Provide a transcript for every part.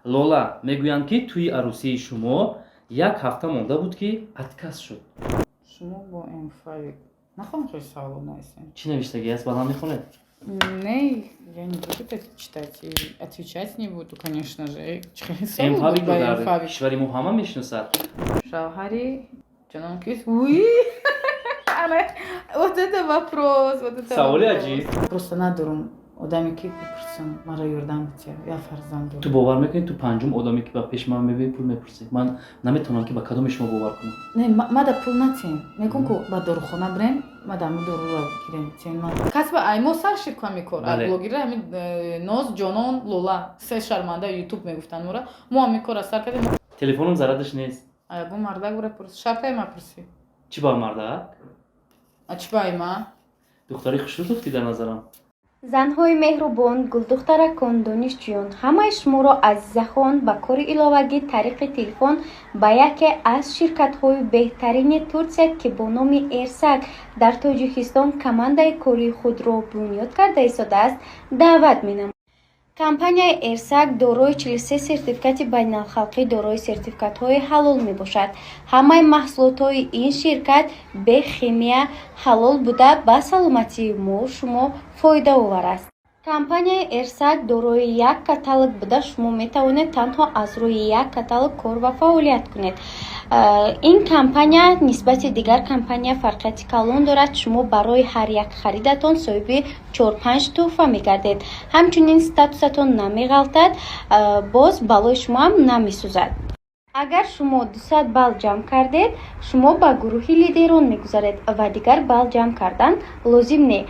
Лола, мегӯянд, ки тӯи арӯсии шумо як ҳафта монда буд, ки отказ шуд. Шумо бо М5 нахоҳам, хеле саволо нависем. Чӣ навиштагӣ аст, баланд мехонед? Не, я не буду это читать и отвечать не буду, конечно же. Чӣ савол буд? М5-ро Ба дар М5? кишвари мо ҳама мешиносад. Шавҳари ҷанон кист? Уи! Ана, вот это вопрос, вот это Саволи вопрос. аҷиб. Просто надорум одаме, ки бипурсам, маро ёрдам бития, я фарзанд Ту дорам. бовар мекунӣ, ту панҷум одаме, ки ба пеши ман мебиёӣ, пул мепурсӣ. Ман наметавонам, ки ба кадоми шумо бовар кунам. Не, мада пул натиҳем. Мегӯм, ку ба дорухона бирем, мада ҳами доруро гирем, тиҳем ман. Касба ай мо сар шид ку ҳами кор. Ай блогера ҳами Ноз, Ҷонон, Лола. Се шарманда Ютуб мегуфтанд мора. Мо ҳами корро сар кардем. Телефоном зарадаш нест. А ягон мардак бура пурс. Шартае ма пурсӣ. Чӣ ба мардак? А чӣ ба ай ма? Духтари хушрӯ туфтӣ дар назарам. Занҳои меҳрубон, гулдухтаракон, донишҷӯён, ҳамаи шуморо, азизахон, ба кори иловагӣ тариқи телефон ба яке аз ширкатҳои беҳтарини Турсия, ки бо номи Эрсак дар Тоҷикистон командаи кории худро бунёд карда истодааст, даъват менамоям. Компанияи Эрсак дорои 43 сертификати байналхалқӣ, дорои сертификатҳои ҳалол мебошад. Ҳамаи маҳсулотҳои ин ширкат бе химия, ҳалол буда, ба саломатии мо шумо фоидаовар аст. Компанияи Эрсак дорои як каталог буда, шумо метавонед танҳо аз рӯи як каталог кор ва фаъолият кунед. Ин компания нисбати дигар компания фарқияти калон дорад. Шумо барои ҳар як харидатон соҳиби чор-панҷ тӯҳфа мегардед. Ҳамчунин статусатон намеғалтад, боз баллои шумоам намесӯзад. Агар шумо 200 балл ҷамъ кардед, шумо ба гурӯҳи лидерон мегузаред ва дигар балл ҷамъ кардан лозим не.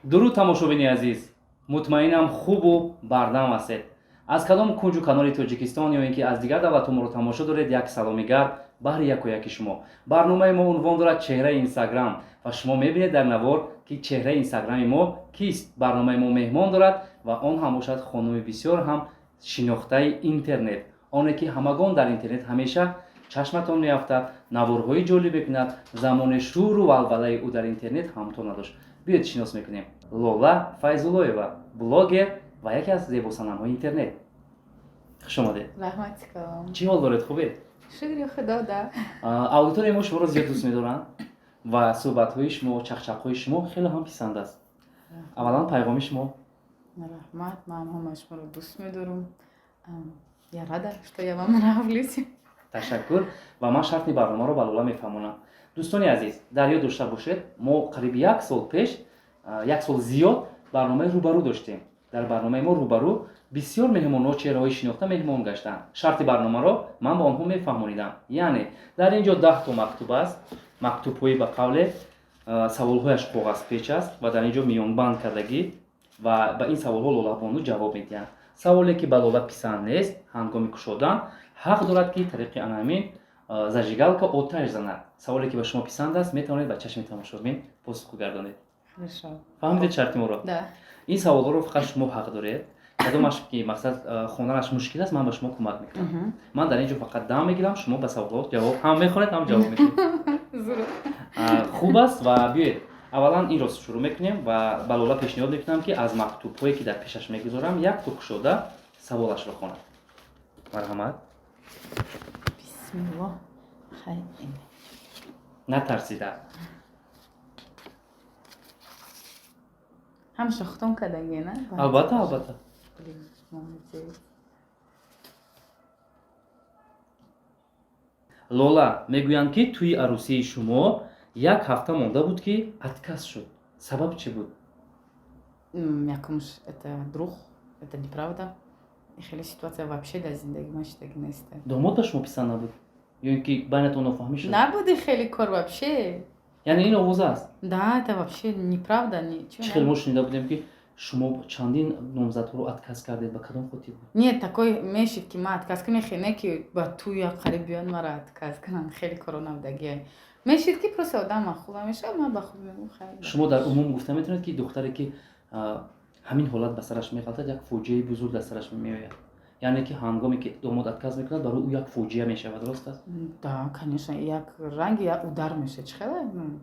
Дуруд, тамошобини азиз! Мутмаинам, хубу бардам ҳастед. Аз кадом кунҷу канори Тоҷикистон ё ин ки аз дигар давлатҳо моро тамошо доред, як саломи гарм баҳри яку яки шумо. Барномаи мо унвон дорад «Чеҳраи Инстаграм» ва шумо мебинед дар навор, ки чеҳраи Инстаграми мо кист. Барномаи мо меҳмон дорад ва он ҳам бошад хонуми бисёр ҳам шинохтаи интернет, оне ки ҳамагон дар интернет ҳамеша чашматон меафтад, наворҳои ҷолиб мекунад. Замони шӯру валвалаи ӯ дар интернет ҳамто надошт. Биёед, шинос мекунем: Лола Файзуллоева, блогер ва яке аз зебосанамҳои интернет. Хуш омадед. Раҳмати калом. Чӣ ҳол доред, хубед? Шукри Худо, да. Аудиторияи мо шуморо зиёд дӯст медоранд ва суҳбатҳои шумо, чақчақҳои шумо хеле ҳам писанд аст. Аввалан, пайғоми шумо. Раҳмат, ман ҳамаи шуморо дӯст медорам. Я рада, что я вам нравлюсь. Ташаккур. Ва ман шарти барномаро ба Лола мефаҳмонам. Дӯстони азиз, дар ёд дошта бошед, мо қариби як сол пеш, як сол зиёд, барномаи «Рӯбарӯ» доштем. Дар барномаи мо «Рӯбарӯ» бисёр меҳмонҳо, чеҳраҳои шинохта меҳмон гаштанд. Шарти барномаро ман ба онҳо мефаҳмонидам, яъне дар ин ҷо 10 то мактуб аст, мактубҳои ба қавле саволҳояш коғазпеч аст ва дар ин ҷо миёнбанд кардагӣ ва ба ин саволҳо Лолабону ҷавоб медиҳанд. Саволе, ки ба Лола писанд нест, ҳангоми кушодан ҳақ дорад, ки тариқи анамин зажигалка оташ занад. Саволе, ки ба шумо писанд аст, метавонед ба чашми тамошобин посуху гардонед. Хорошо. Фаҳмидед шарти моро? Да. Ин саволҳоро фақат шумо ҳақ доред. Кадомаш ки мақсад хонданаш мушкил аст, ман ба шумо кӯмак мекунам. Ман дар ин ҷо фақат дам мегирам, шумо ба саволҳо ҷавоб ҳам мехонед, ҳам ҷавоб медиҳед. Зур. Хуб аст. Ва биёед, аввалан инро шурӯъ мекунем ва ба Лола пешниҳод мекунам, ки аз мактубҳое, ки дар пешаш мегузорам, якто кушода саволашро хонад. Марҳамат. Бисмиллоҳ. Хай. Натарсида. Ҳамаша хутом кардагӣ, на? Албатта, албатта. Блин, молодец. Лола, мегӯянд, ки тӯи арӯсии шумо як ҳафта монда буд, ки отказ шуд. Сабаб чӣ буд? Якумш, это дурӯғ, это неправда. Хеле ситуация вообще дар зиндагӣ ман шидагӣ нест. Домод ба шумо писанд набуд ё ин ки байнатон нофаҳмӣ шуд? Набуди хеле кор вообще. Яъне ин овоз аст? Да, это вообще неправда. Ничего. Чӣ хел мо шунида будем, ки шумо чандин номзадҳоро отказ кардед? Ба кадом хотир буд? Нет, такой мешид, ки ман отказ кунем, хе не, ки ба туя қариб биён мара отказ кунанд, хеле коро набудагия. Мешид, ки просто одам махул мешавад, ман ба худ мегӯм, хайр. Шумо дар умум гуфта метавонед, ки духтаре, ки ҳамин ҳолат ба сараш меғалтад, як фоҷиаи бузург дар сараш меояд, яъне ки ҳангоме ки домод отказ мекунад, барои ӯ як фоҷиа мешавад, рост аст? Да, конечно, як ранги як удар мешавад. Чӣ хеле? Ну,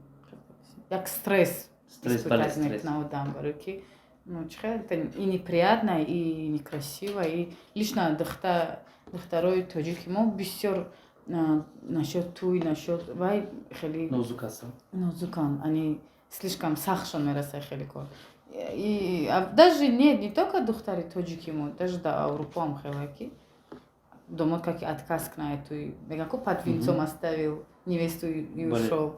як стресс Стресс, бале, испытать стресс. мекунад одам, барои ки Ну, чихел, это и неприятно, и некрасиво, и лично духтарои тоҷики мо бисёр насчет туй, насчет вай хеле нозук ҳастанд. Нозуканд, они слишком сахтшон мерасад хеле кор. И даже нет, не только духтари тоҷики мо, даже дар Аврупо ҳам хеле, ки домод как отказ кунад туй, мегӯянд ку, под венцом оставил невесту и ушёл.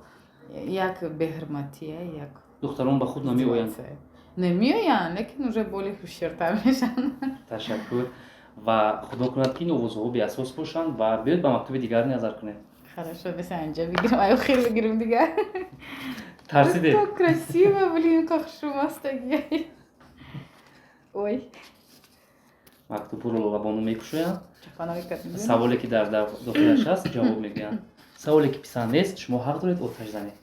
Як беҳурматия, як Духтарон ба худ намеоянд. Намеоянд, лекин уже более ҳушёртар мешаванд. Ташаккур, ва худо кунад, ки ин овозҳо беасос бошанд, ва биёед, ба мактуби дигар назар кунем. Хорошо, беса анҷа бигирам, ай охир бигирем дигар. Тарсидед? Так красиво, блин, как шумастаги, ой. Мактубҳоро Лолабону мекушоянд. Чапанои кардем. Саволе, ки дар дохилаш аст, ҷавоб мегӯянд. Саволе, ки писанд нест, шумо ҳақ доред оташ занед.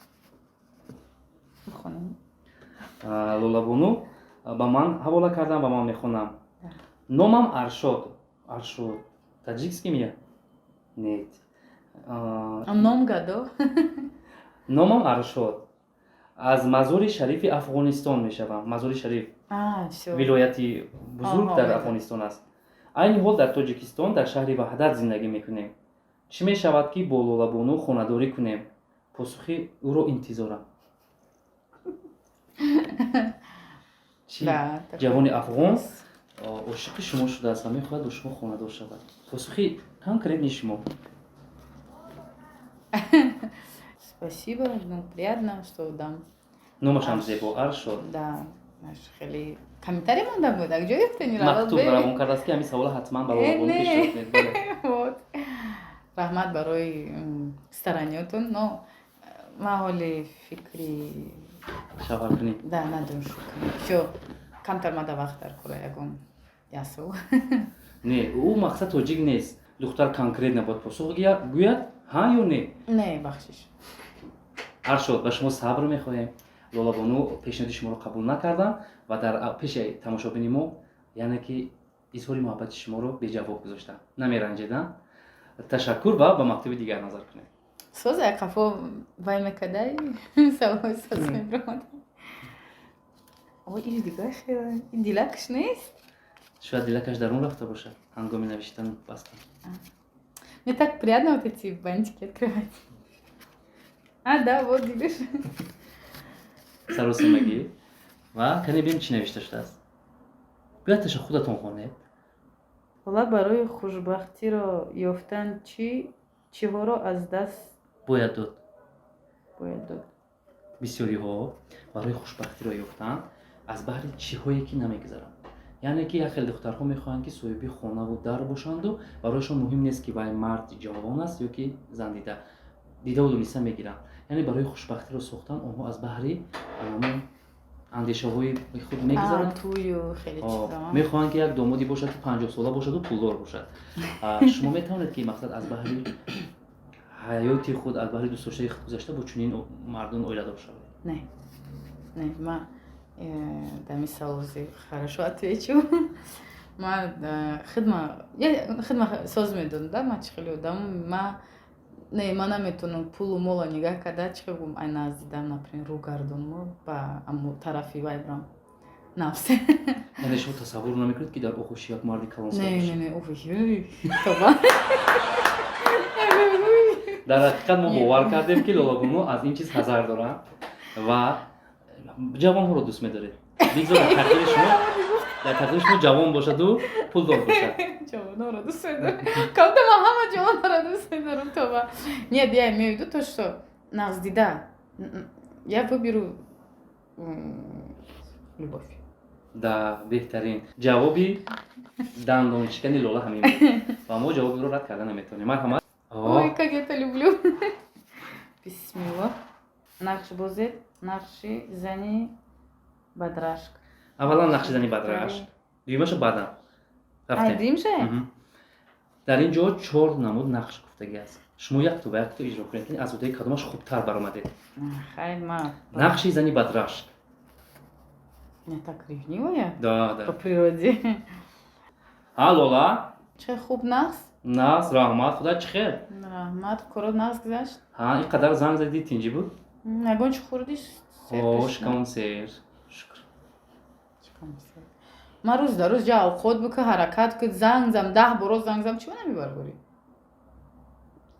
Бихонем. Лолабону ба ман ҳавола кардам ва ман мехонам. Номам Аршод. Аршод таджикский имя? Нет. Ном гадо. Номам Аршод, аз Мазори Шарифи Афғонистон мешавам. Мазори Шариф вилояти бузург дар Афғонистон аст. Айни ҳол дар Тоҷикистон, дар шаҳри Ваҳдат зиндагӣ мекунем. Чӣ мешавад, ки бо Лолабону хонадорӣ кунем? Посухи ӯро интизорам. Чӣ? Ҷавони афғон ошиқи шумо шудааст ва мехоҳад бо шумо хонадор шавад. Посухи конкретный шумо. Спасибо, ну, приятно, что дам. Номашам зебо, Аршод. Да, наш хеле комментарий монда буд, як ҷо ёфтани. Мактуб равон кардааст, ки ҳамин савола ҳатман ба Лолабону пешниҳод кунед. Бале. Вот, раҳмат барои стараниётон, но ман ҳоли фикри шавҳаркунӣ да надорам, шукр. Всё, камтар мада вақт дар кора, ягон як сол. Не, ӯ мақсад тоҷик нест. Духтар конкретно бояд посух гӯяд, ҳа ё не. Не, бахшиш. Аршод, ба шумо сабр мехоҳем. Лолабону пешниҳоди шуморо қабул накардам ва дар пеши тамошобини мо, яъне ки, изҳори муҳаббати шуморо беҷавоб гузоштам. Намеранҷедам. Ташаккур, ва ба мактуби дигар назар кунем. Соза, қафо вай мекадай, саволҳои соз мебиромад. Ой, иш дигар хела, ин дилакаш нест. Шояд дилакаш дарун рафта бошад ҳангоми навиштан, бастан. Мне так приятно вот эти бантики открывать. А, да, вот, видишь. Саросимагӣ. Ва кане бинем, чӣ навишта шудааст. Биёед, таша худатон хонед. Ҳола, барои хушбахтиро ёфтан чӣ чиҳоро аз даст бояд дод? Бояд дод? Бисёриҳо барои хушбахтиро ёфтан аз баҳри чиҳое ки намегузаранд, яъне ки як хел духтарҳо мехоҳанд, ки соҳиби хонаву дар бошанду барояшон муҳим нест, ки вай мард ҷавон аст ё ки зан дида, дидаву дониста мегиранд. Яъне барои хушбахтиро сохтан онҳо аз баҳри ҳамон андешаҳои худ мегузаранд. Тую хеле чизо. Мехоҳанд, ки як домоде бошад, ки 50-сола бошаду пулдор бошад. Шумо метавонед, ки мақсад аз баҳри ҳаёти худ, аз баҳри дӯстдоштаи худ гузашта, бо чунин мардон оиладор шавед? Не, не, ма дар ин савози хорошо отвечу. Ма хидма соз медонам, да, ма чӣ хеле одам. Ма не, ма наметавонам пулу моло нигаҳ карда, чӣ хел гум, ай наздидам, например, рӯ гардонму ба тарафи вай бирам, нафс. Яъне шумо тасаввур намекунед, ки дар оғӯши як марди калонсол Не. бошед? Не, не, тоба. Дар ҳақиқат мо бовар кардем, ки Лолабону аз ин чиз ҳазар доранд ва ҷавонҳоро дӯст медоред. Бигзор дар тақдири шумо ҷавон бошаду пулдор бошад. Ҷавонҳоро дӯст медорам, калта ма ҳама ҷавонҳоро дӯст медорам, тоба. Нет, я имею в виду то, что нағздида я выберу любовь. Да, беҳтарин ҷавоби дандоншикани Лола ҳамин буд ва мо ҷавоби ӯро рад карда наметавонем. Марҳамат. Ой, как я это люблю! Бисмилла. Нақш бозед, нақши зани бадрашк. Аввалан нақши зани бадрашк, дуюмаша баъдан рафтем. Дуюмша. Дар ин ҷо чор намуд нақш гуфтагӣ аст. Шумо якту ба якту иҷро кунед, ки аз ҳудуди кадомаш хубтар баромадед. Хай, ма Нақши зани бадрашк. Я так ревнивая Да. по природе. Ҳа, Лола. Чӣ хуб, нағз? Нағз, раҳмат худо. Чӣ хел? Раҳмат, коро нағз гузашт. Ҳа, ин қадар занг задӣ, тинҷӣ буд? Ягон чӣ хӯрдӣ? О, шикамон сер, шукр. Ман рӯз дар рӯз ҷа авқот бика, ҳаракат ки занг зам, 10 боро занг зам, чима намебарборӣ?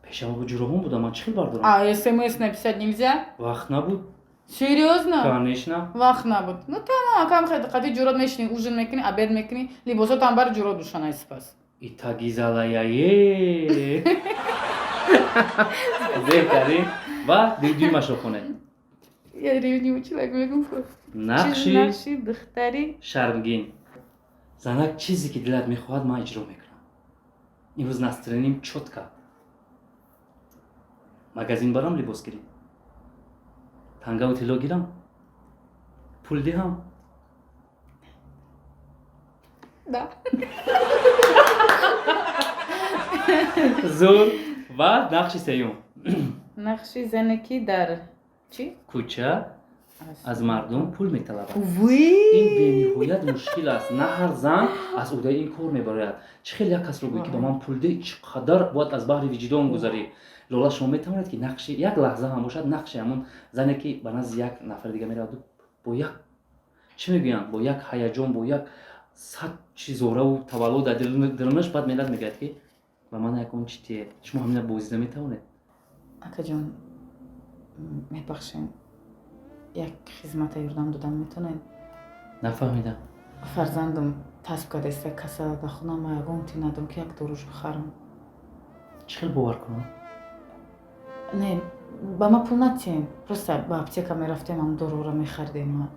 Пешама бо ҷуроҳон будам, ман чӣ хел бардорам? А смс написать нельзя? Вақт набуд. Серьёзно? Конечно. Вақт набуд. Ну тамом, акам қати ҷурот мешинӣ, ужин мекунӣ, обед мекунӣ, либосотам бар ҷурот душанай, сипас. Итагизалаяе, беҳтарин. Ва дуюмашро хонед. Я ревнивый человек, мегум. Нақши Нақши духтари шармгин. Занак, чизе ки дилат мехоҳад, ман иҷро мекунам. Имрӯз настроением чётко. Магазин барам, либос гирем, тангаву тилло гирам, пул диҳам? Да. Зур. Ва нақши сеюм. Нақши зане, ки дар чӣ? Кӯча аз мардум пул металабад. Вуй! Ин бениҳоят мушкил аст, на ҳар зан аз уҳдаи ин кор мебарояд. Чӣ хел як касро гӯӣ, ки ба ман пул деҳ? Чӣ қадар бояд аз баҳри виҷдон гузарӣ. Лола, шумо метавонед, ки нақши як лаҳза ҳам бошад, нақши ҳамон зане, ки ба назди як нафари дига мераваду бо як, чӣ мегӯянд, бо як ҳаяҷон, бо як сад чизораву таваллуд дар дилунаш, баъд мелад, мегӯяд, ки ба ман ягон чи тие? Шумо ҳамина бозида метавонед? Акаҷон, мебахшем, як хизмата ёрдам додан метавонед? Нафаҳмидам. Фарзандам тасб кардаиста, касала дар хона, ма ягон ти надорам, ки як доруш бихарам. Чӣ хел бовар кунам? Не, ба ма пул натиҳем, просто ба аптека мерафтем, ам доруро мехаридем.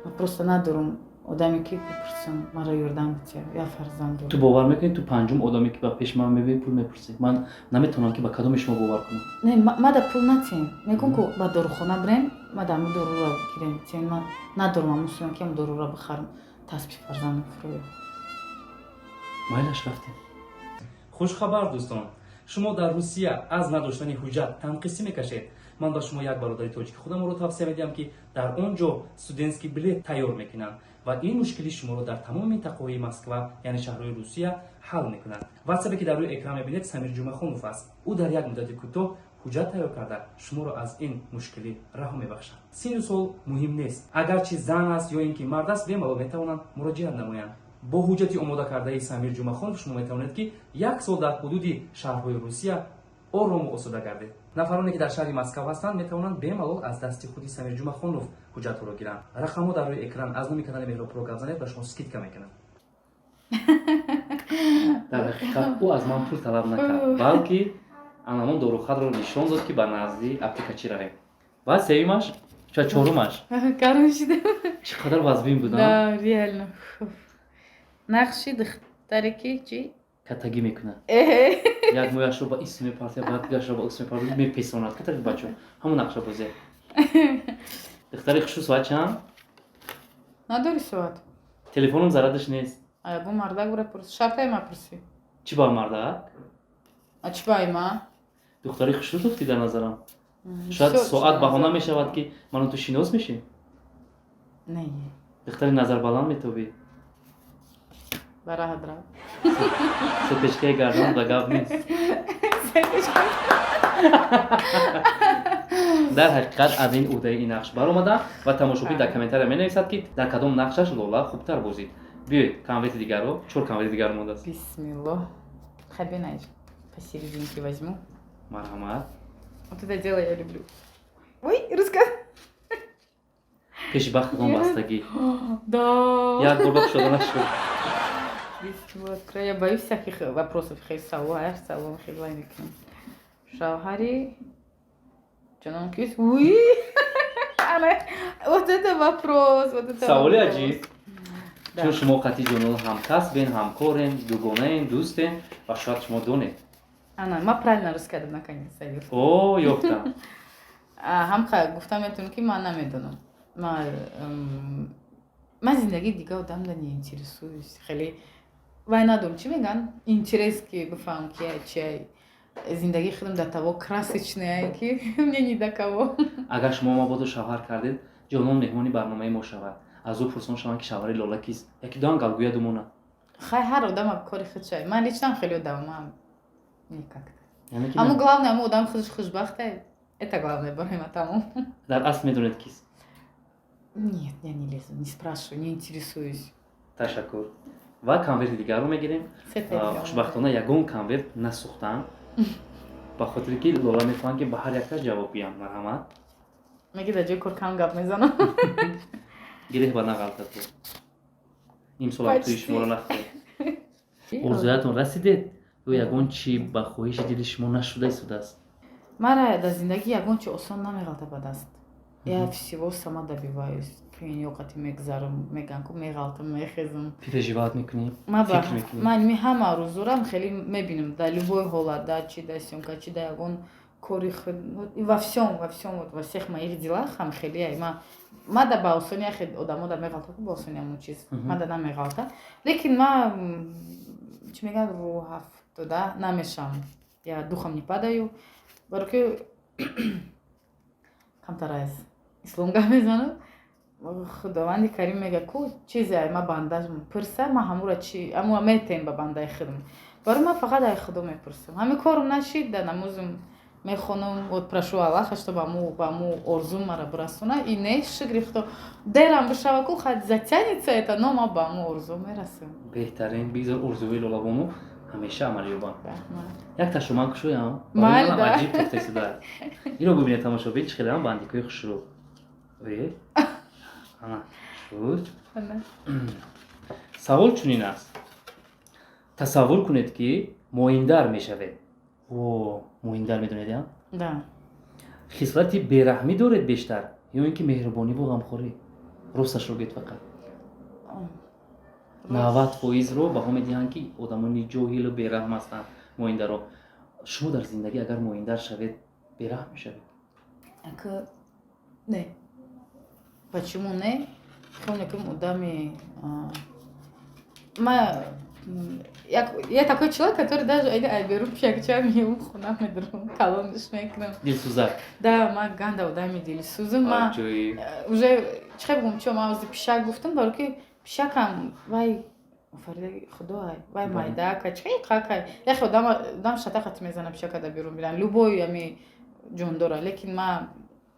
Ма просто надорам одаме, ки бипурсам, маро ёрдам битиҳад, як фарзанд Ту дорам. бовар мекунӣ, ту панҷум одаме, ки ба пеши ман мебиёӣ, пул мепурсӣ. Ман наметавонам, ки ба кадоми шумо бовар кунам. Не, мада пул натиҳем, мегӯм, ку ба дорухона бирем, мада ҳамун доруро гирем, тиҳем. Ман надорам ҳамун сума, ки ҳамун доруро бихарам, тасби фарзандам фурӯя. Майлаш, рафтем. Хушхабар, дӯстон! Шумо дар Русия аз надоштани ҳуҷҷат танқисӣ мекашед? Ман ба шумо як бародари тоҷики худамро тавсия медиҳам, ки дар он ҷо студентский билет тайёр мекунанд ва ин мушкили шуморо дар тамоми минтақаҳои Москва, яъне шаҳрҳои Русия, ҳал мекунад. Ватсапе, ки дар рӯи экран мебинед, Самир Ҷумахонов аст. Ӯ дар як муддати кӯтоҳ ҳуҷҷат тайёр карда, шуморо аз ин мушкилӣ раҳо мебахшад. Синну сол муҳим нест, агарчи зан аст ё ин ки мард аст, бемалол метавонанд муроҷиат намоянд. Бо ҳуҷҷати омода кардаи Самир Ҷумахонов шумо метавонед, ки як сол дар ҳудуди шаҳрҳои Русия орому осуда гардед. Нафароне, ки дар шаҳри Москав ҳастанд, метавонанд бемалол аз дасти худи Самир Ҷумахонов ҳуҷҷатҳоро гиранд. Рақамҳо дар рӯи экран. Аз номи канали Меҳробпуро гап занед, ба шумо скидка мекунанд. Дар ҳақиқат, ӯ аз ман пул талаб накард, балки анамон дорухатро нишон дод, ки ба назди аптекачӣ равем. Ва сеюмаш ча чорумаш? Гарм шидам. Чӣ қадар вазбин будам. Да, реально. Нақши духтаре, ки чӣ? Катагӣ мекунад. Эҳе. Як мӯяшро ба ис мепартия, ба дигарашро ба ус мепартия, мепесонад. Катаги бачо, ҳамон нақша бозе. Духтари хушрӯ, соат чанд? Надори соат? Телефоном зарадаш нест. А ягон мардак бура пурс, шартай ма пурсӣ. Чӣ ба мардак? А чӣ ба ма? Духтари хушрӯ туфтӣ дар назарам. Шояд соат баҳона мешавад, ки ману ту шинос мешем. Не. Духтари назарбаланд метобӣ. Бараҳат рав. Сепечкаи гардан ба гап нест. Дар ҳақиқат, аз ин уҳдаи ин нақш баромада ва тамошобин дар комментария менависад, ки дар кадом нақшаш Лола хубтар бозид. Биёед, конверти дигарро, чор конверти дигар мондааст. Бисмиллоҳ. Хабинай, посерединке возьму. Марҳамат. Вот это дело я люблю. Ой, русска. Пеши бахтатон бастагӣ. Да. Як бор ба кушода нашуд. Бисмиллоҳ, открою. Я боюсь всяких вопросов. Хел савол, ҳар савол хел вай мекунам. Шавҳари ҷонон кист? Уи! Ана, вот это вопрос, вот это Саволи вопрос. аҷиб. Да. Чун шумо қатъи ҷонон ҳамкасбен, ҳамкорен, дугонаен, дӯстен ва шояд шумо донед. Ана, ма правильно рассказала, наконец-то. О, ёфтам. Ҳамқа гуфта метавонам, ки ман намедонам. Ман зиндагии дига одамда не интересуюсь. Хеле вай надорам, чӣ мегӯянд? Интерес, ки бифаҳмам, ки чия. Зиндагии худам до того красочная, ки мне ни до кого. Агар шумо мабодо шавҳар кардед, Ҷонон меҳмони барномаи мо шавад, аз ӯ пурсон шаванд, ки шавҳари Лола кист, яки дуам гап гӯяду монад. Хай, ҳар одам кори худша. Ман лично хеле одамам никак. Яъне ки Аммо главное, аммо одам худаш хушбахта. Это главное барои ман, тамом. Дар асл медонед, кист? Нет, я не лезу, не спрашиваю, не интересуюсь. Ташаккур. Ва конверти дигарро мегирем. Хушбахтона, ягон конверт насӯхтам, ба хотире ки Лола мехоҳанд, ки ба ҳар якташ ҷавоб гӯям. Марҳамат. Меги дар ҷои кор кам гап мезанам. Гиреҳ ба нағалтад, имсолам тӯи шуморо нахӯред. Орзуятон расидед ё ягон чи ба хоҳиши дили шумо нашуда истодааст? Мара дар зиндагӣ ягон чи осон намеғалта ба даст. Я всего сама добиваюсь. Қиёқати мегзарам, меган ку, меғалтам, мехезам. Переживать мекунӣ? Ман ми ҳама рӯзорам хеле мебинам, дар любой ҳолат, да чи дар съёмка, чи дар ягон кори худ, во всем, вот во всех моих делах ҳам хеле ма да ба осони яхе одамо да меғалта ку, ба осони ҳамон чиз ма да намеғалта, лекин ма, чӣ мегӯянд, рӯҳафтода намешавам, я духом не падаю, баро ки камтар аз ислом гап мезанам. Худованди карим мега ку, чизе ма банда пурса, ма ҳамура чи ҳамура метем ба бандаи худам. Барои ман фақат ай Худо мепурсам. Ҳамин корум нашид, дар намозум мехонам, вот прошу Аллаха, чтобы ба аму орзум мара бирасона, и не, шукри Худо, дерам бишава ку, хоть затянется это, но ма ба аму орзу мерасам. Беҳтарин. Бигзор орзуҳои Лолабону ҳамеша амал ёбанд. Як ташро ман кушоям. Аҷиб тохта истодааст. Иро бубинед, тамошобин, чӣ хеле бандикои хушрӯ. Шуд. Савол чунин аст: тасаввур кунед, ки моиндар мешавед. О, моиндар медонед, я? Да. Хислати бераҳмӣ доред бештар ё ин ки меҳрубониву ғамхорӣ? Росташро гӯед фақат. 90%-ро баҳо медиҳанд, ки одамони ҷоҳилу бераҳм ҳастанд моиндаро. Шумо дар зиндагӣ агар моиндар шавед, бераҳм мешавед? Не. Почему не? Хел мекунам, одами ма, я такой человек, который даже айберу пиякча меюм, хона медурам, калониш мекунам. Дилсӯзак. Да, ма ганда одами дилсӯзам. Ма уже чӣ хел бигӯм, чо ма ози пишак гуфтам, баро ки пишакам вай офаридаи Худоай, вай майдака, чӣ какай. Яхе одам шатақат мезана, пишака да берун биран, любой ами ҷондора, лекин ма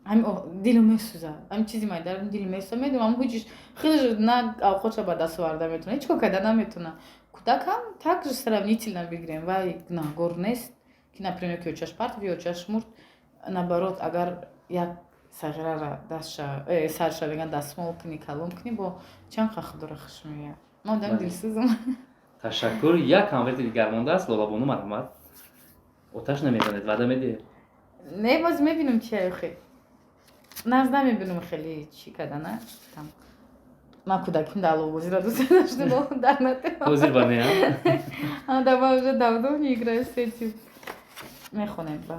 ҳамин дилу месӯза, ҳамин чизи майда дилу месӯза. Медонам, ҳуҷиш худаш на авқотша ба даст оварда метавона, ҳеҷ кор карда наметавона. Кӯдакам так же сравнительно бигирем, вай гунаҳгор нест, ки, например, ки очаш партов ё очаш мурд. Наоборот, агар як сағирара дастша сарша меган дастмол кунӣ, калон кунӣ, бо чанд қа Худоро хуш меояд. Ман одами дилсӯзам. Ташаккур. Як конверти дигар мондааст. Лолабону, марҳамат. Оташ намезанед, ваъда медиҳед? Не, боз мебинам чи охи. Нағз намебинам хеле чӣ кардана. Там ман кӯдаким да аловбозиро дӯст доштам, дар натем. Ҳозир ба не? Да, ман уже давно не играю с этим. Мехонем ба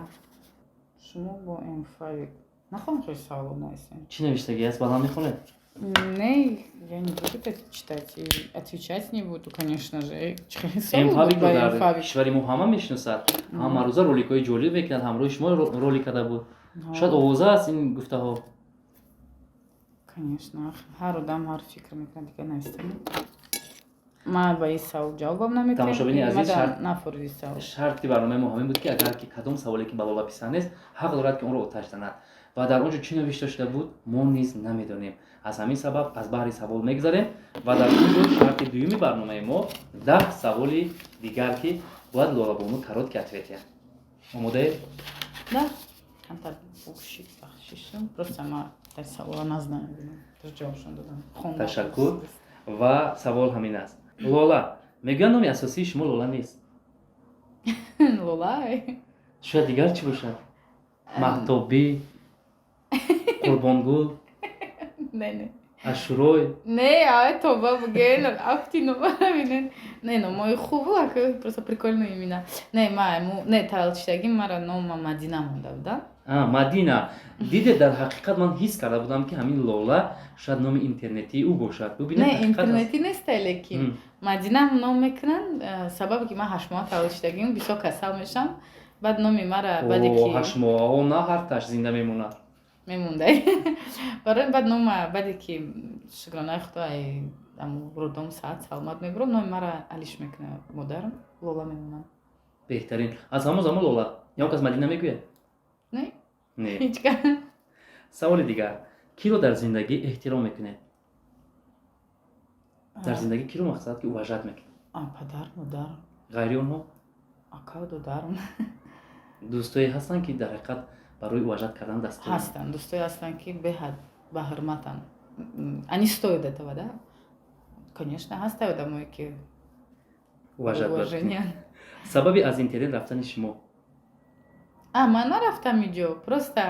шумо бо М5. Нахоҳам, хеле саволо нависем. Чӣ навиштагӣ аст, баланд мехонед? Не, я не буду это читать и отвечать не буду, конечно же. М5-ро дар кишвари мо ҳама мешиносад, ҳамарӯза роликҳои ҷолиб мекунад, ҳамроҳи шумо ролик карда буд. Шояд овоза аст ин гуфтаҳо. Конечно, ҳар одам ҳар фикр мекунад, дигар навистам. Ман ба ин савол ҷавобам наметиҳам. Тамошобини азиз, нафориди савол. Шарти барномаи мо ҳамин буд, ки агар ки кадом саволе ки ба Лола писанд нест, ҳақ дорад, ки онро оташ занад, ва дар он ҷо чӣ навишта шуда буд, мо низ намедонем. Аз ҳамин сабаб аз баҳри савол мегузарем ва дар он ҷо шарти дуюми барномаи мо, 10 саволи дигар, ки бояд Лолабону короткий ответ диҳад. Омодаед? Да, камтар бухшид, бахшишам, просто ма дар савола назнам, ҷавобшон додам. Ташаккур. Ва савол ҳамин аст: Лола, мегӯянд, номи асосии шумо Лола нест. Лола. Шояд дигар чӣ бошад? Маҳтобӣ, Қурбонгул? Не, не. Ашурой? Не, ай, тоба буген, афти номара. Не, номои хуб, просто прикольные имена. Не, ма не таваллудшудагим мара нома Мадина монда буда. Мадина. Диде, дар ҳақиқат ман ҳис карда будам, ки ҳамин Лола шояд номи интернетии ӯ бошад. Не, интернетӣ неста, лекин Мадина ном мекунанд, сабабе ки ман 8 моҳа таваллуд шудагим, бисёр касал мешам, баъд номи мара баъде ки 8 моҳаҳо на ҳарташ зинда мемонад. Мемондай. Барои баъд нома, баъде ки, шукронаи Худо, ай аму роддом саат саломат мебурам, номи мара алиш мекунад модарам, Лола мемонад. Беҳтарин. Аз ҳамон замон Лола. Ягон кас Мадина мегӯяд? Не. Не. Ҳеҷ кас. Саволи дигар: Киро дар зиндагӣ эҳтиром мекунед? Дар зиндагӣ киро, мақсад, ки уважать мекунед? Падар, модар. Ғайри онҳо? Ака, додарам. Дӯстое ҳастанд, ки дар ҳақиқат барои уважать кардан даст? Ҳастанд, дӯстое ҳастанд, ки беҳад баҳурматанд. Они стоят этого, да, конечно. Ҳаста одамое, ки уважать. Сабаби аз интернет рафтани шумо? А ман нарафтам иҷо, просто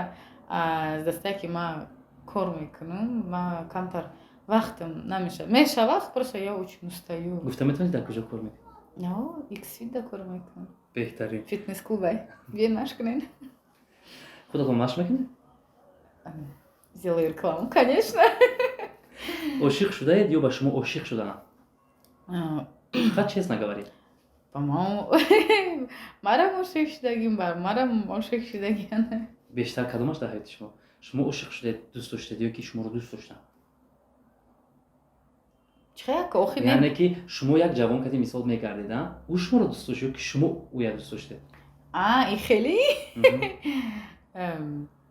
аз дастае, ки ман кор мекунам, ман камтар вақтам намешавад. Меша вақт, просто я очень устаю. Гуфта метавонед, дар куҷо кор мекунед? Иксфит да кор мекунам. Беҳтарин. Фитнес клубай, биен, машқ кунед. Худатон машқ мекунед? Сделаю рекламу, конечно. Ошиқ шудаед ё ба шумо ошиқ шудаанд? Фақат честно говори. Ба марам ошиқ шудагим, ба марам ошиқ шудагиан. Бештар кадомаш дар ҳаёти шумо? Шумо ошиқ шудаед, дӯст доштед ё ки шуморо дӯст доштанд? Чихел, охи? Яъне ки шумо як ҷавон кади, мисол, мегардед, ӯ шуморо дӯст дошт ё ки шумо ӯя дӯст доштед? А, и хеле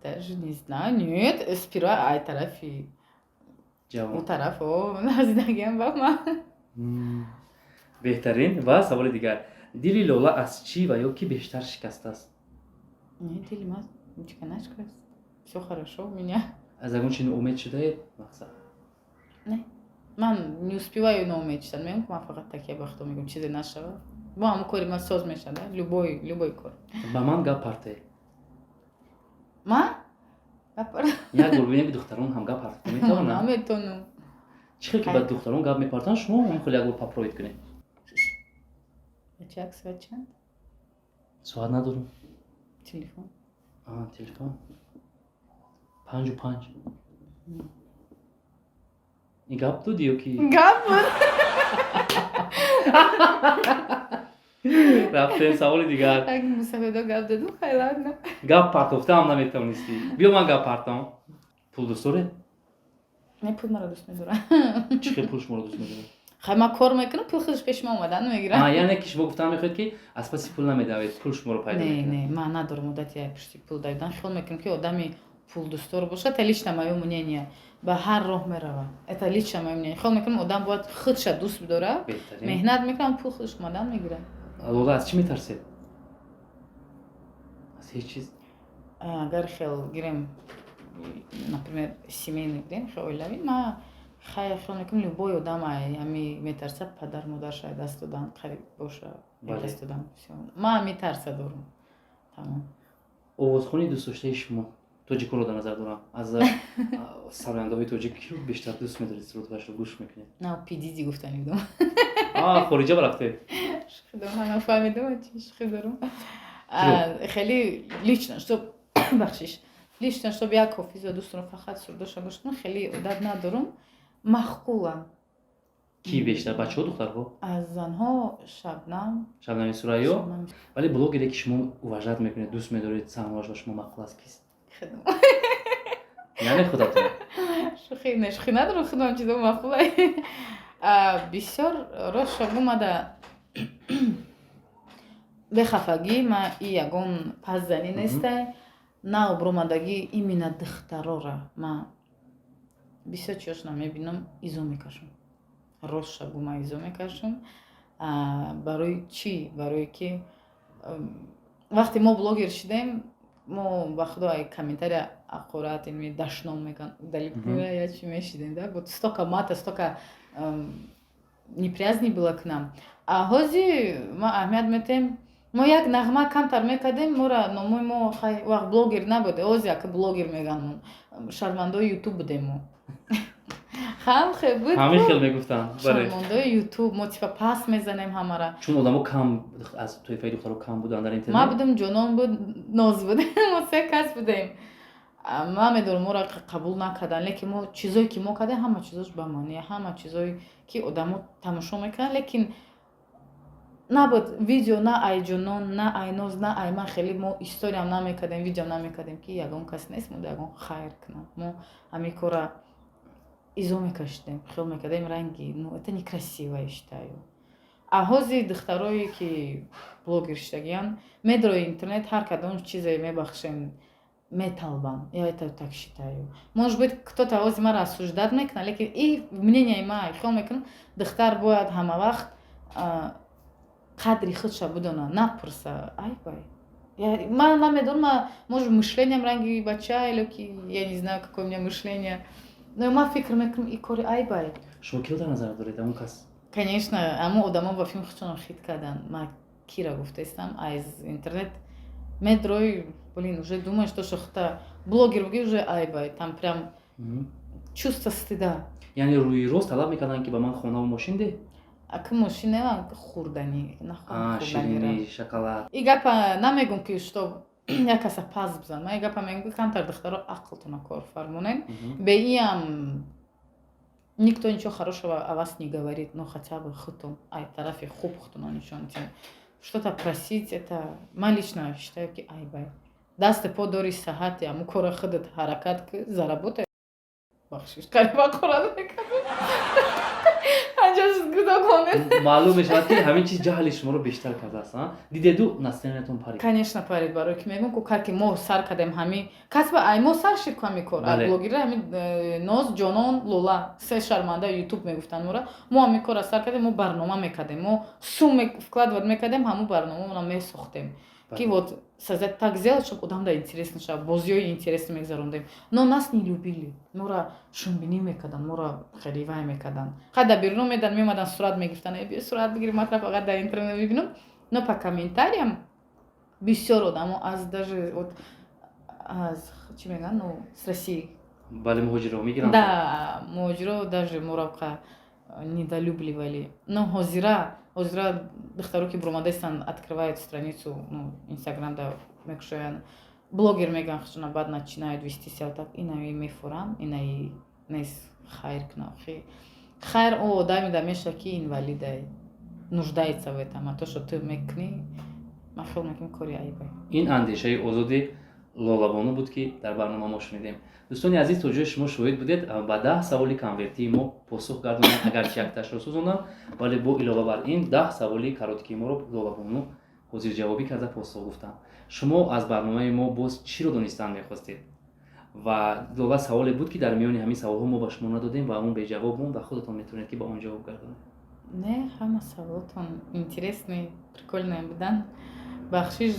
даже не знаю. Нет, сперва ай тарафи ҷавон. Ӯ тараф наздагиам ба ман. Беҳтарин. Ва саволи дигар: дили Лола аз чӣ ва ё ки бештар шикастааст? Не, дили ман ничего нашикаст, всё хорошо у меня. Аз ягон чи ноумед шудаед, мақсад? Не, ман не успеваю ноумед шудан. Мегӯям, ман фақат такя ба худо мегӯям, чизе нашава, бо ҳамон кори ман соз мешавад, любой кор. Ба ман гап партед. Ман? Як бор бинем, ки духтарон ҳам гап партофта метавонанд. Наметонам. Чӣ хел ки ба духтарон гап мепартанд, шумо ҳам хеле як бор попробовать кунед. Чак, соат чанд? Соат надорам. Телефон. Телефон, 5:05. Ин гап буд ё ки? Гап буд. Рафтем саволи дигар. Так мусафедо гап дадум, хай, ладно. Гап партофтаам наметавонистӣ. Биё, ман гап партам. Пул дӯст доред? Не, пул маро дӯст медорам. Чӣ хел пул шуморо дӯст медорад? Хай, ман кор мекунам, пул худаш пеши ман омадан мегирад. Яъне ки шумо гуфтан мехоҳед, ки аз паси пул намедавед, пул шуморо пайдо Не. мекунад? Не, ман надорам одати пушти пул давидан. Хиёл мекунам, ки одами пулдӯстдор бошад, это лично моё мнение, ба ҳар роҳ меравад. Это лично моё мнение. Хиёл мекунам, одам бояд худша дӯст бидорад, меҳнат мекунам, пул худаш омадан мегирад. Лола, аз чӣ метарсед? Аз ҳеҷ чиз? Агар хел гирем, например, семейный гирем, хел оилавӣ, ма хай хел мекунам, любой одам ҳами метарсад, падар модарша даст додан, қариб боша даст додан. Ма ҳами тарса дорам, тамом. Овозхони дӯстдоштаи шумо, тоҷиконро дар назар дорам, аз сарояндаҳои тоҷик киро бештар дӯст медоред, сурудҳояшро гӯш мекунед? На, Пидиди гуфтани будам. Хориҷа рафтед. Нафаҳмидам, чи шухӣ дорам. Хеле лично, чтоб, бахшиш, лично, чтоб як ҳофиза дӯст дорам, фақат сурудоша гӯш кунам, хеле одат надорам. Маъқулам. Ки бештар, бачаҳо, духтарҳо? Аз занҳо Шабнам. Шабнами Сурайё. Вале блогере, ки шумо уважать мекунед, дӯст медоред, саҳнааш ба шумо маъқул аст, кист? Яъне худатон? Шухӣ, не, шухӣ надорам, худам чизо маъқула бисёр. Рост шаб омада, бехафагӣ, ма и ягон пасзанӣ нестай, на обрӯмадагӣ. Именно духтарора ма бисёр чиёшона мебинам, изо мекашам. Рост шабу ма изо мекашам. Барои чӣ? Барое ки вақте мо блогер шудем, мо ба худо ай комментария ақорат, дашном мекан, я чи мешидем, да, вот столько мата, столько неприязни было к нам. А ҳозир ма аҳамият метем. Мо як нағма камтар мекардем, мора номои мо, хай, вақт блогер набуд, ҳозир яка блогер меган, шармандаои Ютуб будем мо, ҳам хел буд. Ҳамин хел мегуфтанд. Шармандаои Ютуб мо, типа пас мезанем ҳамара. Чун одамо кам, аз тоифаи духтаро кам буданд дар интернет. Ма будам, Ҷонон буд, Ноз буд, мо се кас будем. Ман медонам, моро қабул накарданд, лекин мо чизое ки мо кардем, ҳама чизош ба маъне, ҳама чизое ки одамо тамошо мекунанд, лекин набуд видео, на ай Ҷонон, на ай Ноз, на ай ман. Хеле мо историям намекардем, видеом намекардем, ки ягон кас нест мо ягон хайр кунам. Мо ҳамин кора изо мекашидем, хиёл мекардем ранги, ну, это некрасиво, я считаю. А ҳозир духтарое ки блогер шудагиянд, медрои интернет, ҳар кадом чизе мебахшем. Металбан, я это так считаю. Может быть, кто-то ози мара осуждать мекунад, лекин и мнение ма, хиёл мекунам, духтар бояд ҳама вақт қадри худша бидона, напурса. Айбай, ман намедонам, может, мышлением ранги бача или ки, я не знаю, какое у меня мышление, но ман фикр мекунам, и кори айбай. Шумо киро дар назар доред, он кас? Конечно, ҳамо одамо ба филм худшонам хит карданд. Ман кира гуфтаистам? Аз интернет медрой, блин, уже думаешь, то, что хта блогер буги, уже айбай, там прям чувство стыда. Яъне рӯи рост талаб мекарданд, ки ба ман хонаву мошин де? Аки мошин не, хӯрданӣ. Ширинӣ, шоколад. И гапа намегум, ки что як каса паз бизан. Ман и гапа мегум, ки камтар, духтаро, ақлтона кор фармонен. Бе иам никто ничего хорошего о вас не говорит, но хотя бы худтон ай тарафи хуб худтона нишон тиҳед. Что-то просить, это ман лично считаю, ки айбай. Дасти по дори, саҳати, аму кора худат ҳаракат ки, заработай. Бахшиш, қариба қурат мекардам. Маълум мешавад, ки ҳамин чиз ҷаҳли шуморо бештар кардааст. Дидеду, настроениятон парид. Конечно, парид, барое ки мегӯм ку, ки мо сар кардем, ҳами касба ай мо сар шид ку, ҳами кор блогера, ҳами Ноз, Ҷонон, Лола, се шарманда Ютуб мегуфтанд мора. Мо ҳами кора сар кардем, мо барнома мекардем, мо сум вкладывать мекардем, ҳамун барномаро месохтем, ки вот создать, так сделать, чтобы одам да интересно шавад, бозиҳои интересно мегзарондем. Но нас не любили, мора шумбинӣ мекарданд, мора хеле вай мекарданд. Хай, дар берун медан, меомадан, сурат мегирифтанд: «Э, биё, сурат бигирем». Матра фақат дар интернет мебинам, но по комментариям бисёр одамо аз даже вот аз, чӣ мегӯянд, ну, с России. Бале, муҳоҷиро мегиранд. Да, муҳоҷиро даже моро недолюбливали. Но ҳозира духтаро, ки буромадаистанд, открывают страницу, ну, Инстаграм да мекушоянд, блогер мегӯянд худшона, баъд начинают вести себя так. Инаи мефурам, инаи нес, хайр куна. Охи, хайр, о одаме да меша, ки инвалидай, нуждается в этом. А то, что ту мекунӣ, ман хиёл мекунам, кори айбай. Ин андешаи озоди Лолабону буд, ки дар барнома мо шунидем. Дӯстони азиз, то ҷои шумо шоҳид будед, ба 10 саволи конвертии мо посух гардонанд. Агарчи якташро сӯзонам, вале бо илова бар ин 10 саволи короткии моро Лолабону ҳозирҷавобӣ карда посух гуфтанд. Шумо аз барномаи мо боз чиро донистан мехостед? Ва Лола, саволе буд, ки дар миёни ҳамин саволҳо мо ба шумо надодем ва он беҷавоб монд ва худатон метавонед, ки ба он ҷавоб гардонед. Не, ҳама саволотон интересный, прикольные буданд. Бахшиш,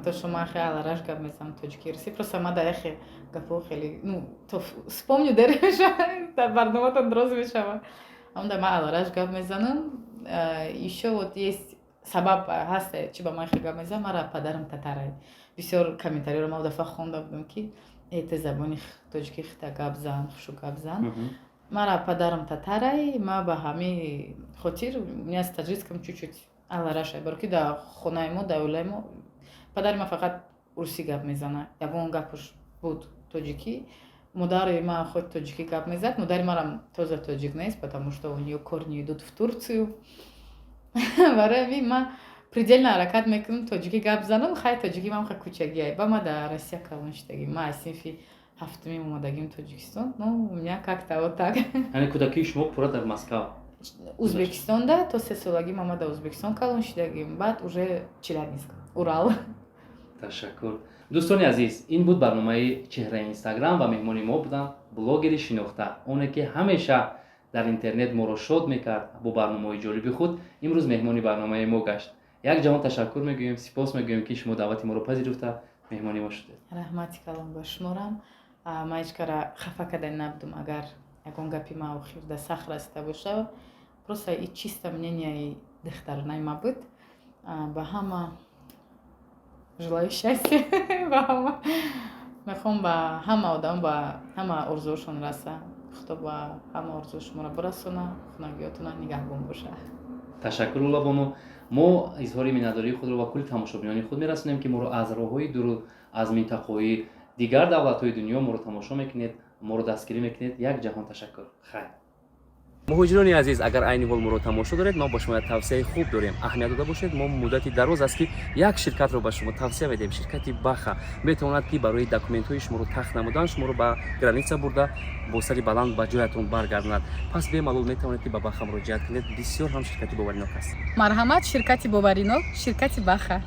то что ман хеле алараш гап мезанам, тоҷики, руси. Просто ма дар яхе гапҳо хеле, ну, то вспомню, дер мешава, дар барноматон дроз мешава. Амда ман алараш гап мезанам. Ещё вот есть сабаб ҳаст, чи ба ман хеле гап мезанам. Мара падарам татарай. Бисёр комментариёро ман дафъа хонда будам, ки э, ты забони тоҷики хита гап зан, хушу гап зан. Мара падарам татарай, ма ба ҳамин хотир у меня с таджикском чуть-чуть аларашай, баро ки дар хонаи мо, дар оилаи мо падари ман фақат русӣ гап мезанад, ягон гапаш буд тоҷикӣ. Модари ман хоть тоҷикӣ гап мезад, модари марам тоза тоҷик нест, потому что у неё корни идут в Турцию. Барои ҳамин ман предельно ҳаракат мекунам тоҷикӣ гап занам. Хай, тоҷикӣ ман хай кӯчагиай, ба ма дар Россия калон шудагим, ман аз синфи ҳафтумим омадагим Тоҷикистон. Ну, у меня как-то вот так. Яъне кӯдакии шумо пурра дар Москва? Узбекистонда, то 3 солагӣ мама дар Узбекистон калон шудагим, баъд уже Челябинск, Урал. Ташаккур. Дӯстони азиз, ин буд барномаи «Чеҳраи Инстаграм» ва меҳмони мо буданд блогери шинохта, оне ки ҳамеша дар интернет моро шод мекард бо барномаҳои ҷолиби худ, имрӯз меҳмони барномаи мо гашт. Як ҷаҳон ташаккур мегӯем, сипос мегӯем, ки шумо даъвати моро пазируфта, меҳмони мо шудед. Раҳмати калон ба шуморам. Ман ҳеҷ кара хафа карда набудум. Агар ягон гапи ман охирда сахт расида боша, просто и чисто мненияи духтаронаи ма буд. Ба ҳама желаю счастья, ба ҳама мехоҳам, ба ҳама одам, ба ҳама орзуҳошон раса. Худо ба ҳама орзуи шуморо бирасона, хонагиётона нигаҳбон боша. Ташаккур, Лолабону. Мо изҳори миннатдории худро ба кулли тамошобинони худ мерасонем, ки моро аз роҳҳои дуру аз минтақаҳои дигар давлатҳои дунё моро тамошо мекунед, моро дастгирӣ мекунед. Як ҷаҳон ташаккур, хайр. Муҳоҷирони азиз, агар айни ҳол моро тамошо доред, мо ба шумо як тавсияи хуб дорем. Аҳамият дода бошед, мо муддати дароз аст, ки як ширкатро ба шумо тавсия медиҳем. Ширкати «Баха» метавонад, ки барои документҳои шуморо тахт намудан, шуморо ба граница бурда, бо сари баланд ба ҷоятон баргардонад. Пас бемалол метавонед, ки ба «Баха» муроҷиат кунед. Бисёр ҳам ширкати боваринок аст. Марҳамат, ширкати боваринок, ширкати «Баха».